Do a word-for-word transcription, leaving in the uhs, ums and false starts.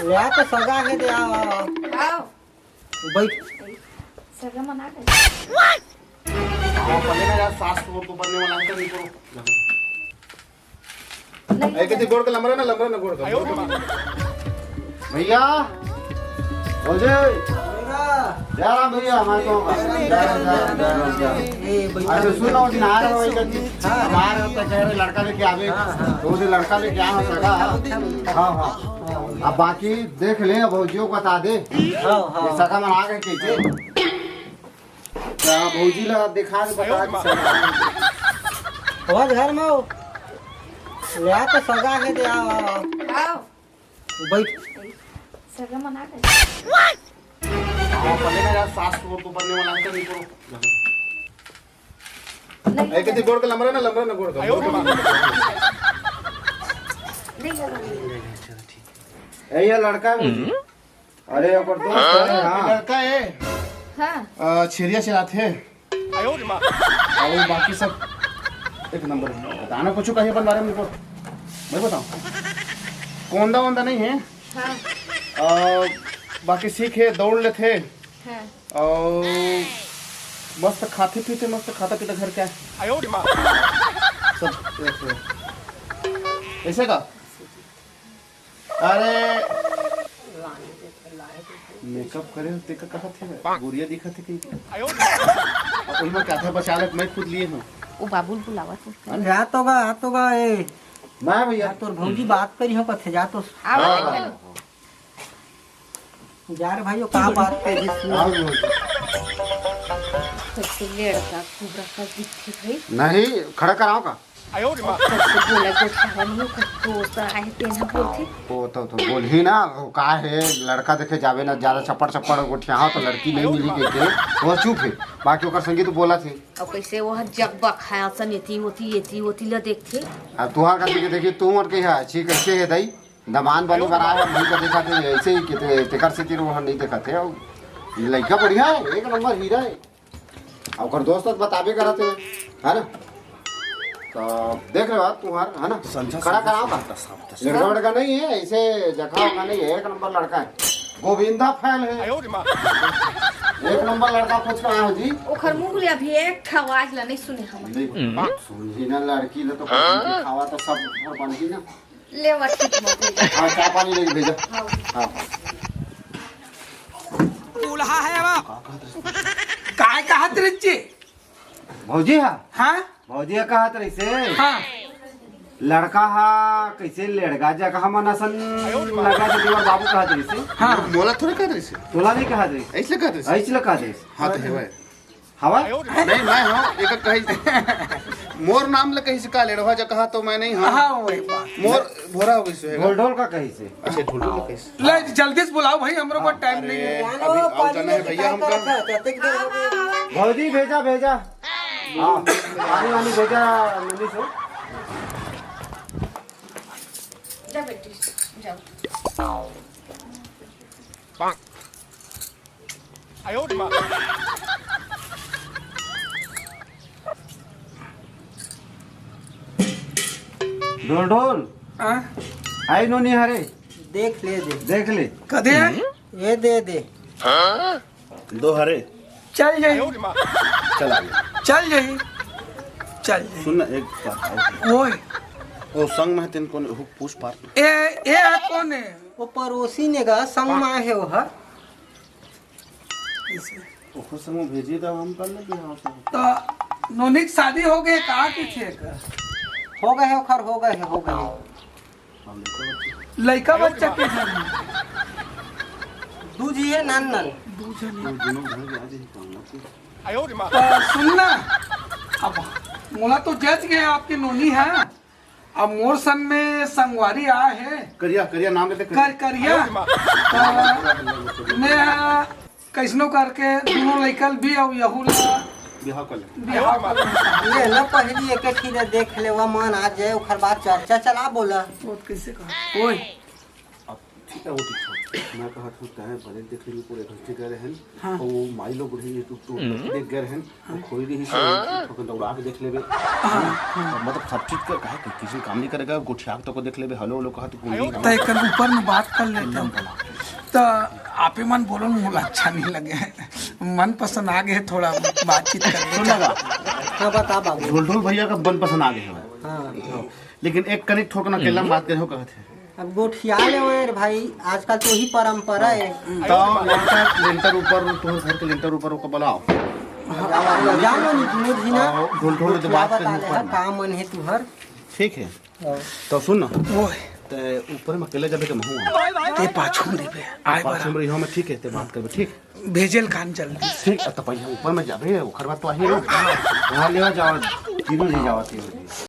ले आ तो सगा हे दे, आओ, आओ, आओ। आओ। बैठ। सगा मना कर। आओ, पहले ना यार, सास को तो बनने वाला है, नहीं तो। नहीं, ए, कितनी गोड़ के लमरा ना, लमरा ना गोड़ का। भैया, भौजी। जय राम भैया, हमारे तो जय राम, जय राम, जय राम, जय राम। ए, भैया। अच्छा, सुनो, दिन आ रहे हो, इधर। हाँ। आ रहे हो तो कह रहे लड़का लेके आवे। हाँ, हाँ। तो उसे लड़का लेके आना सका। हाँ, हाँ। अब बाकी देख ले, भौजियों को बता दे। हाँ, हाँ। ये सगा मन आ गए कैसे? का भौजी ला दिखा के बता दे। आवाज घर में हो। ले आ तो सगा हे दे, आओ, आओ, आओ। आओ। बैठ। सगा मना कर। आओ, पहले ना यार, सास को तो बनने वाला है, तो नहीं तो। नहीं। ए, कितनी गोड़ के लमरा ना, लमरा ना गोड़ का। नहीं, नहीं, नहीं। ए, ये लड़का है भौजी। अरे, ओकर दोस्त है, हाँ। लड़का है। हाँ। अ, छेरिया चलात है। और बाकी सब एक नंबर है। बताना कुछ कहिए अपन बारे में उनको। मैं बताऊँ। कोंदा वोंदा नहीं है। हाँ। अ, बाकी सीख है, दौड़ लेते। हाँ। और मस्त खाते पीते, मस्त खाता पीता घर का है। सब एक से। ऐसे का? अरे, मेकअप करे हो, तेका कहत हे, गोरिया दिखत हे कहीं। अब उनमें क्या था, बचा ले, मैं खुद लिए हूँ। वो बाबुल बुलावत हे। अरे, आ तो गा, आ तो गा, ए। मैं भैया। यार, तोर भौजी बात करी हो, कथे जा तो। आवा हाँ। जा रे भाई, वो का बात करी? आओ भौजी। कैसे लड़का कुबरा का दिखे भाई? नहीं, खड़ा कराओ का? कैसे बोला गोठियावा नहीं, ओकर दोस्त आए, तेन ह बोलथे। वो तो, तो बोलही ना, वो का है, लड़का देखे जाबे ना, ज्यादा चप्पड़ चप्पड़ गोठियाहा तो लड़की नहीं मिली के, के, वो चुप है, बाकी ओकर संगी तो बोलथे। अब कैसे वो जब बखाया सन एती ओती, एती ओती ला देखथे। अब तुहार का देखे, देखी, तू मन के है, छी कैसे है दाई, दमान बने बनाए है, मुंह का देखा थे, ऐसे ही किते, तेकर से तीर वो नहीं देखा थे, और लड़का बढ़िया है, एक नंबर हीरा है। अब ओकर दोस्त तो बताबे करत हे, है ना? तो देख ले बात तुम्हार, है ना? संझा खड़ा संझा कराओ का? संझा संझा। लड़का वड़का नहीं है, ऐसे जखा वखा नहीं है, एक नंबर लड़का है। गोविंदा फैन है। आयो रे माँ। एक नंबर लड़का खोज के आया हो जी। ओखर मुंह ले अभी एक ठा आवाज ला नहीं सुने हम। नहीं, सुनही ना लड़की ले तो खावा तो सब घर बनही ना। ले, वो ठीक मत भेजा। हाँ, चाय पानी लेके भेजा। हाँ। हाँ। दूल्हा है वो। काय कहत रहिस जी? भौजी हा? हाँ? भौजी हा कहत रहिसे? हाँ। लड़का हा कैसे लेड़गा जगह मन असन लगा से देवर बाबू कहत रहिसे? हाँ। मोला थोड़े कहत रहिसे। तोला नहीं कहत रहिसे। ऐसे कहत रहिसे। ऐसे लगा दे। हाँ, तो है भाई। हवा? नहीं, मैं हूँ, एक कही। मोर नाम ले कही से का लेड़वा जा कहा तो मैं नहीं हूँ। हाँ, वही बात। मोर भोरा हो गई से। ढोल ढोल का कही से। अच्छा, ढोल ढोल का कही से। ले, जल्दी से बुलाओ भाई, हमरो को टाइम नहीं है। अभी आओ जाना है भैया हमका। भौजी भेजा, भेजा। हाँ, पानी वानी भेजा, मम्मी से। जा बेटी, जाओ। ढोल ढोल। हाँ? आई नोनी हरे। देख ले दे। देख ले। कदे? ये दे दे। दो हरे। चल जाई। चला ले। चल जाई। चल जाई। सुन ना, एक बात। ओए। ओ संग में तेन कोन हु-, पूछ पार। ए, ए है कोन है? वो पड़ोसी ने गा संग में आए है वो हा। ओखर संग में भेजिए तब हम कर लेंगे यहाँ से। तो नोनी की शादी हो गई, कहाँ की थे? हो गए है ओखर, हो गए है, हो गए है। लइका बच्चा के जन? दू झी हे नान नान। दू झन। तो सुन ना, अब मोला तो जच गए आपके नोनी है, अब मोर सन में संगवारी आ है। करिया, करिया नाम लेते कर, करिया। तो मैं कैसनो करके दोनों लइका ल भी अउ यहू ला बिहाव कर ले। बिहाव कर ले। ले ना पहली एक एक ही देख ले, वो मन आ जाए, ओखर बाद चर्चा चला बोला। वो कैसे कहा? ओए। अब वो ठीक है। मैं कहत हूँ, तैं भले देख लेबे, पूरे घंटे गए रहन, हाँ। और वो माई लोग बूढ़ी टूट टूट देख गए रहन, वो खोई रही से, ओकर दौड़ा के देख लेबे। हाँ, हाँ। मतलब सब चीज का काहे कि किसी काम नहीं करेगा, गोठिया के तो को देख लेबे, हेलो हेलो कहत घूम। तो एक ऊपर में बात कर लेते हैं। तो आपे मन बोलो, मोला अच्छा नहीं लगे, मन पसंद आ गए, थोड़ा बातचीत कर लेते हैं। हाँ, बता बाबू। ढोल ढोल भैया का मन पसंद आ गए हमें। हाँ। लेकिन एक कनिक ठोक ना, अकेला में बात करे हो कहत है। अब गोठिया ले ओए रे भाई, आजकल तो ही परंपरा है। तो लेंटर, लेंटर ऊपर, तुम्हारे घर के लेंटर ऊपर ओकर बुलाओ। जानो नहीं, दुनो झिना। हाँ, ढोल ढोल तो गोठिया बात बता करनी दे, पड़ना। काम मन है तुहर। ठीक है। हाँ। तो सुन ना। ओए। ते ऊपर में अकेले जाबे के महू। ते पाछू में रहिबे, आए पाछू में रहिबे, हम ठीक है, ते बात करबे, ठीक? भेजल कान जल्दी। ठीक, तो पहले ऊपर में जाबे, ओकर बाद तो आही ना। वहाँ लेवा जाओ, तीनों ले जाओ, तीनों।